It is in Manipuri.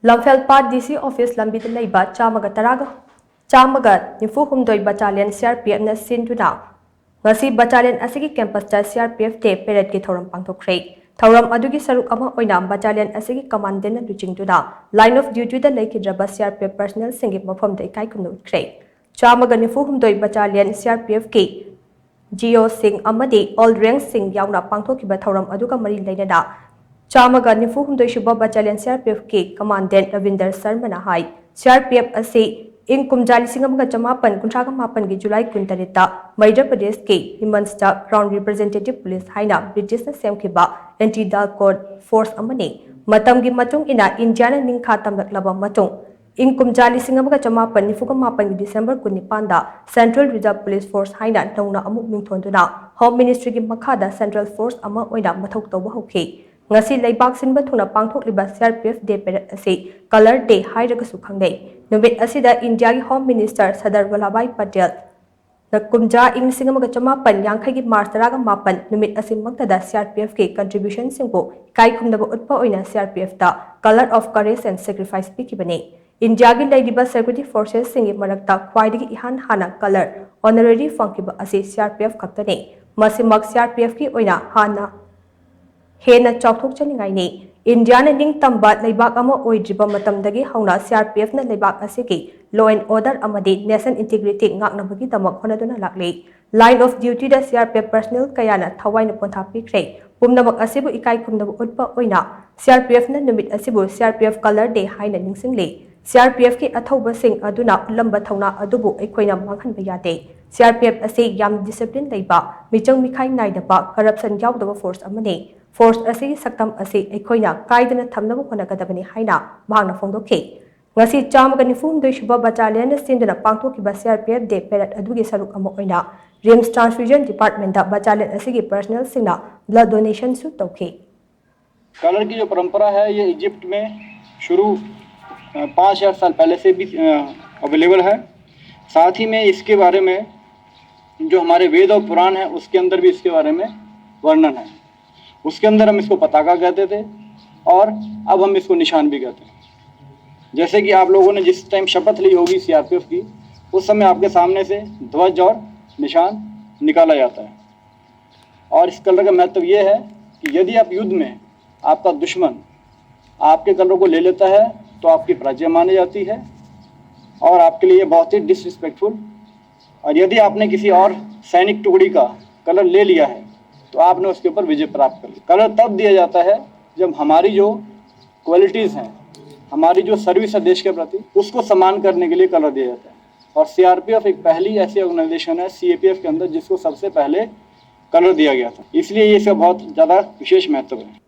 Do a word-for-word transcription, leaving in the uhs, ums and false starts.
ꯂꯝꯐꯦꯜ ꯄꯥꯠ ꯗꯤ ꯁꯤ ꯑꯣꯐꯤꯁ ꯂꯝꯕꯤꯗ ꯂꯩꯕ ꯆꯥꯝꯃꯒ ꯇꯔꯥꯒ ꯆꯥꯝꯃꯒ ꯅꯤꯐꯨ ꯍꯨꯝꯗꯣꯏ ꯕꯇꯥꯂꯤꯌꯟ ꯁꯤ ꯑꯥꯔ ꯄꯤ ꯑꯦꯐꯅ ꯁꯤꯟꯗꯨꯅ ꯉꯁꯤ ꯕꯇꯥꯂꯤꯌꯟ ꯑꯁꯤꯒꯤ ꯀꯦꯝꯄꯁꯇ ꯁꯤ ꯑꯥꯔ ꯄꯤ ꯑꯦꯐ ꯗꯦ ꯄꯦꯔꯦꯗꯀꯤ ꯊꯧꯔꯝ ꯄꯥꯡꯊꯣꯛꯈ꯭ꯔꯦ꯫ ꯊꯧꯔꯝ ꯑꯗꯨꯒꯤ ꯁꯔꯨꯛ ꯑꯃ ꯑꯣꯏꯅ ꯕꯇꯥꯂꯤꯌꯟ ꯑꯁꯤꯒꯤ ꯀꯃꯥꯟꯗꯦꯟꯅ ꯂꯨꯆꯤꯡꯗꯨꯅ ꯂꯥꯏꯟ ꯑꯣꯐ ꯗ꯭ꯌꯨꯇꯤꯗ ꯂꯩꯈꯤꯗ꯭ꯔꯕ ꯁꯤ ꯑꯥꯔ ꯄꯤ ꯑꯦꯐ ꯄꯔꯁꯅꯦꯜꯁꯤꯡꯒꯤ ꯃꯐꯝꯗ ꯏꯀꯥꯏ ꯈꯨꯝꯅ ꯎꯠꯈ꯭ꯔꯦ꯫ ꯆꯥꯝꯃꯒ ꯅꯤꯐꯨ ꯍꯨꯝꯗꯣꯏ ꯕꯇꯥꯂꯤꯌꯟ ꯁꯤ ꯑꯥꯔ ꯄꯤ ꯑꯦꯐꯀꯤ ꯖꯤ ꯑꯣꯁꯤꯡ ꯑꯃꯗꯤ ꯑꯣꯜ ꯔꯦꯡꯁꯤꯡ ꯌꯥꯎꯅ ꯄꯥꯡꯊꯣꯛꯈꯤꯕ ꯊꯧꯔꯝ ꯑꯗꯨꯒ ꯃꯔꯤ ꯂꯩꯅꯅ ꯆꯥꯝꯃꯒ ꯅꯤꯐꯨ ꯍꯨꯝꯗꯣꯏ ꯁꯨꯕ ꯕꯇꯥꯂꯤꯌꯟ ꯁꯤ ꯑꯥꯔ ꯄꯤ ꯑꯦꯐꯀꯤ ꯀꯃꯥꯟꯗꯦꯟ ꯔꯕꯤꯟꯗꯔ ꯁꯔꯃꯅ ꯍꯥꯏ, ꯁꯤ ꯑꯥꯔ ꯄꯤ ꯑꯦꯐ ꯑꯁꯤ ꯏꯪ ꯀꯨꯝꯖꯥ ꯂꯤꯁꯤꯡ ꯑꯃꯒ ꯆꯃꯥꯄꯟ ꯀꯨꯟꯊ꯭ꯔꯥꯒ ꯃꯥꯄꯟꯒꯤ ꯖꯨꯂꯥꯏ ꯀꯨꯟꯇꯔꯦꯠꯇ ꯃꯩꯙ꯭ꯌ ꯄ꯭ꯔꯗꯦꯁꯀꯤ ꯅꯤꯃꯟꯁꯇ ꯀ꯭ꯔꯥꯎꯟ ꯔꯤꯄ꯭ꯔꯖꯦꯟꯇꯦꯇꯤꯚ ꯄꯨꯂꯤꯁ ꯍꯥꯏꯅ ꯕ꯭ꯔꯤꯇꯤꯁꯅ ꯁꯦꯝꯈꯤꯕ ꯑꯦꯟꯇꯤ ꯗꯥꯜ ꯀꯣꯗ ꯐꯣꯔꯁ ꯑꯃꯅꯤ꯫ ꯃꯇꯝꯒꯤ ꯃꯇꯨꯡ ꯏꯟꯅ ꯏꯟꯗꯤꯌꯥꯅ ꯅꯤꯡꯈꯥ ꯇꯝꯂꯛꯂꯕ ꯃꯇꯨꯡ, ꯏꯪ ꯀꯨꯝꯖꯥ ꯂꯤꯁꯤꯡ ꯑꯃꯒ ꯆꯃꯥꯄꯟ ꯅꯤꯐꯨꯒ ꯃꯥꯄꯟꯒꯤ ꯗꯤꯁꯦꯝꯕꯔ ꯀꯨꯟꯅꯤꯄꯥꯟꯗ ꯁꯦꯟꯇ꯭ꯔꯦꯜ ꯔꯤꯖꯔꯚ ꯄꯨꯂꯤꯁ ꯐꯣꯔꯁ ꯍꯥꯏꯅ ꯅꯧꯅ ꯑꯃꯨꯛ ꯃꯤꯡꯊꯣꯟꯗꯨꯅ ꯍꯣꯝ ꯃꯤꯅꯤꯁꯇ꯭ꯔꯤꯒꯤ ꯃꯈꯥꯗ ꯁꯦꯟꯇ꯭ꯔꯦꯜ ꯐꯣꯔꯁ ꯑꯃ ꯑꯣꯏꯅ ꯃꯊꯧ ꯇꯧꯕ ꯍꯧꯈꯤ꯫ ꯉꯁꯤ ꯂꯩꯕꯥꯛ ꯁꯤꯟꯕ ꯊꯨꯡꯅ ꯄꯥꯡꯊꯣꯛꯂꯤꯕ ꯁꯤ ꯑꯥꯔ ꯄꯤ ꯑꯦꯐ ꯗꯦ ꯄꯦꯔꯦꯗ ꯑꯁꯤ ꯀꯂꯔ ꯗꯦ ꯍꯥꯏꯔꯒꯁꯨ ꯈꯪꯅꯩ꯫ ꯅꯨꯃꯤꯠ ꯑꯁꯤꯗ ꯏꯟꯗꯤꯌꯥꯒꯤ ꯍꯣꯝ ꯃꯤꯅꯤꯁꯇꯔ ꯁꯔꯗꯥꯔ ꯋꯜꯂꯚꯚꯥꯏ ꯄꯇꯦꯜ ꯅ ꯀꯨꯝꯖꯥ ꯏꯪ ꯂꯤꯁꯤꯡ ꯑꯃꯒ ꯆꯃꯥꯄꯟ ꯌꯥꯡꯈꯩꯒꯤ ꯃꯥꯔꯆ ꯇꯔꯥꯒ ꯃꯥꯄꯟ ꯅꯨꯃꯤꯠ ꯑꯁꯤꯃꯛꯇꯗ ꯁꯤ ꯑꯥꯔ ꯄꯤ ꯑꯦꯐꯀꯤ ꯀꯟꯇ꯭ꯔꯤꯕ꯭ꯌꯨꯁꯟꯁꯤꯡꯕꯨ ꯏꯀꯥꯏ ꯈꯨꯝꯅꯕ ꯎꯠꯄ ꯑꯣꯏꯅ ꯁꯤ ꯑꯥꯔ ꯄꯤ ꯑꯦꯐꯇ colour of courage and sacrifice ꯄꯤꯈꯤꯕꯅꯤ꯫ ꯏꯟꯗꯤꯌꯥꯒꯤ ꯂꯩꯔꯤꯕ ꯁꯦꯀ꯭ꯌꯨꯔꯤꯇꯤ ꯐꯣꯔꯁꯦꯁꯁꯤꯡꯒꯤ ꯃꯔꯛꯇ ꯈ꯭ꯋꯥꯏꯗꯒꯤ ꯏꯍꯥꯟ ꯍꯥꯟꯅ ꯀꯂꯔ ꯑꯣꯅꯔꯦꯔꯤ ꯐꯪꯈꯤꯕ ꯑꯁꯤ ꯁꯤ ꯑꯥꯔ ꯄꯤ ꯑꯦꯐ ꯈꯛꯇꯅꯤ꯫ ꯃꯁꯤꯃꯛ ꯁꯤ ꯑꯥꯔ ꯄꯤ ꯑꯦꯐꯀꯤ ꯑꯣꯏꯅ ꯍꯥꯟꯅ ꯍꯦꯟꯅ ꯆꯥꯎꯊꯣꯛꯆꯅꯤꯡꯉꯥꯏꯅꯤ꯫ ꯏꯟꯗꯤꯌꯥꯅ ꯅꯤꯡꯇꯝꯕ ꯂꯩꯕꯥꯛ ꯑꯃ ꯑꯣꯏꯗ꯭ꯔꯤꯕ ꯃꯇꯝꯗꯒꯤ ꯍꯧꯅ ꯁꯤ ꯑꯥꯔ ꯄꯤ ꯑꯦꯐꯅ ꯂꯩꯕꯥꯛ ꯑꯁꯤꯒꯤ ꯂꯣ ꯑꯦꯟ ꯑꯣꯔꯗꯔ ꯑꯃꯗꯤ ꯅꯦꯁꯅꯦꯜ ꯏꯟꯇꯤꯒ꯭ꯔꯤꯇꯤ ꯉꯥꯛꯅꯕꯒꯤꯗꯃꯛ ꯍꯣꯠꯅꯗꯨꯅ ꯂꯥꯛꯂꯤ꯫ ꯂꯥꯏꯟ ꯑꯣꯐ ꯗ꯭ꯌꯨꯇꯤꯗ ꯁꯤ ꯑꯥꯔ ꯄꯤ ꯑꯦꯐ ꯄꯔꯁꯅꯦꯜ ꯀꯌꯥꯅ ꯊꯋꯥꯏꯅ ꯄꯣꯟꯊꯥ ꯄꯤꯈ꯭ꯔꯦ꯫ ꯄꯨꯝꯅꯃꯛ ꯑꯁꯤꯕꯨ ꯏꯀꯥꯏ ꯈꯨꯝꯅꯕ ꯎꯠꯄ ꯑꯣꯏꯅ ꯁꯤ ꯑꯥꯔ ꯄꯤ ꯑꯦꯐꯅ ꯅꯨꯃꯤꯠ ꯑꯁꯤꯕꯨ C R P F colour day ꯍꯥꯏꯅ ꯅꯤꯡꯁꯤꯡꯂꯤ꯫ ꯁꯤ ꯑꯥꯔ ꯄꯤ ꯑꯦꯐꯀꯤ ꯑꯊꯧꯕꯁꯤꯡ ꯑꯗꯨꯅ ꯎꯠꯂꯝꯕ ꯊꯧꯅꯥ ꯑꯗꯨꯕꯨ ꯑꯩꯈꯣꯏꯅ ꯃꯥꯡꯍꯟꯕ ꯌꯥꯗꯦ꯫ ꯁꯤ ꯑꯥꯔ ꯄꯤ ꯑꯦꯐ ꯑꯁꯤ ꯌꯥꯝꯅ ꯗꯤꯁꯤꯄ꯭ꯂꯤꯟ ꯂꯩꯕ, ꯃꯤꯆꯪ ꯃꯤꯈꯥꯏ ꯅꯥꯏꯗꯕ, ꯀꯔꯞꯁꯟ ꯌꯥꯎꯗꯕ ꯐꯣꯔꯁ ꯑꯃꯅꯤ꯫ ꯐꯣꯔꯁ ꯑꯁꯤꯒꯤ ꯁꯛꯇꯝ ꯑꯁꯤ ꯑꯩꯈꯣꯏꯅ ꯀꯥꯏꯗꯅ ꯊꯝꯅꯕ ꯍꯣꯠꯅꯒꯗꯕꯅꯤ ꯍꯥꯏꯅ ꯃꯍꯥꯛꯅ ꯐꯣꯡꯗꯣꯛꯈꯤ꯫ ꯉꯁꯤ ꯆꯥꯝꯃꯒ ꯅꯤꯐꯨ ꯍꯨꯝꯗꯣꯏ ꯁꯨꯕ ꯕꯇꯥꯂꯤꯌꯟꯅ ꯁꯤꯟꯗꯨꯅ ꯄꯥꯡꯊꯣꯛꯈꯤꯕ ꯁꯤ ꯑꯥꯔ ꯄꯤ ꯑꯦꯐ ꯗꯦ ꯄꯦꯔꯦꯗ ꯑꯗꯨꯒꯤ ꯁꯔꯨꯛ ꯑꯃ ꯑꯣꯏꯅ ꯔꯤꯝꯁ ꯇ꯭ꯔꯥꯟꯁꯐ꯭ꯌꯨꯖꯟ ꯗꯤꯄꯥꯔꯠꯃꯦꯟꯗ ꯕꯇꯥꯂꯤꯌꯟ ꯑꯁꯤꯒꯤ ꯄꯔꯁꯅꯦꯜꯁꯤꯡꯅ ꯕ꯭ꯂꯗ ꯗꯣꯅꯦꯁꯟꯁꯨ ꯇꯧꯈꯤ꯫ कलर की जो परंपरा है, ये इजिप्ट में शुरू पाँच हज़ार साल पहले से भी अवेलेबल है। साथ ही में इसके बारे में जो हमारे वेद और पुराण है, उसके अंदर भी इसके बारे में वर्णन है। उसके अंदर हम इसको पताका कहते थे और अब हम इसको निशान भी कहते हैं। जैसे कि आप लोगों ने जिस टाइम शपथ ली होगी सीआरपीएफ की, उस समय आपके सामने से ध्वज और निशान निकाला जाता है। और इस कलर का महत्व ये है कि यदि आप युद्ध में, आपका दुश्मन आपके कलर को ले लेता है, तो आपकी पराजय मानी जाती है और आपके लिए बहुत ही डिसरिस्पेक्टफुल। और यदि आपने किसी और सैनिक टुकड़ी का कलर ले लिया है, तो आपने उसके ऊपर विजय प्राप्त कर लिया। कलर तब दिया जाता है जब हमारी जो क्वालिटीज़ हैं, हमारी जो सर्विस है देश के प्रति, उसको सम्मान करने के लिए कलर दिया जाता है। और सीआरपीएफ एक पहली ऐसी ऑर्गेनाइजेशन है सीएपीएफ के अंदर जिसको सबसे पहले कलर दिया गया था, इसलिए ये इसका बहुत ज़्यादा विशेष महत्व है।